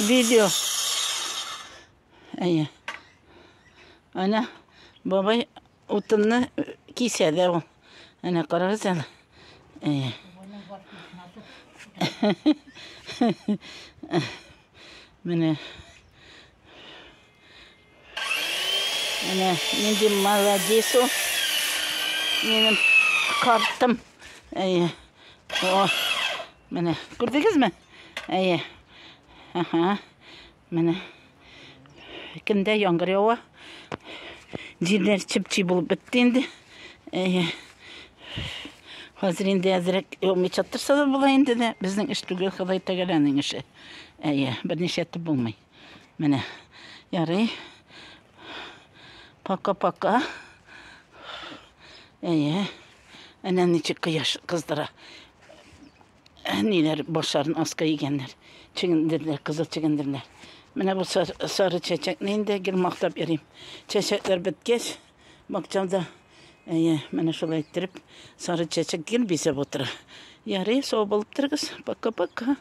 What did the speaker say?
Видео. Әйе. Әнә бабай утынны кисә дә ул. Әнә карагыз әле. Әйе. Менә. Менә нинди молодец ул. Минем картым. Әйе. О, менә күрдегезме? Әйе. Аһа. Менә. Көндә яңгыр ява. Җирләр чеп-чи булып бетте инде. Әйе. Хәзер инде әзрәк яумыйча торса да була инде дә. Безнең эш түгел, Ходай Тәгаләнең эше. Әйе, берничә итеп булмый. Менә. Ярый. Пока-пока. Әйе. Әнә ничек кояш кыздыра. Ниләр башларын аска игәннәр. Чөгендерләр, кызыл чөгендерләр. Менә бу сары чәчәкне инде гел мактап йөрим. Чәчәкләр беткәч, бакчамда әйе, менә шулай иттереп сары чәчәк гел бизәп утыра. Ярый, сау булып торыгыз. Пока-пока.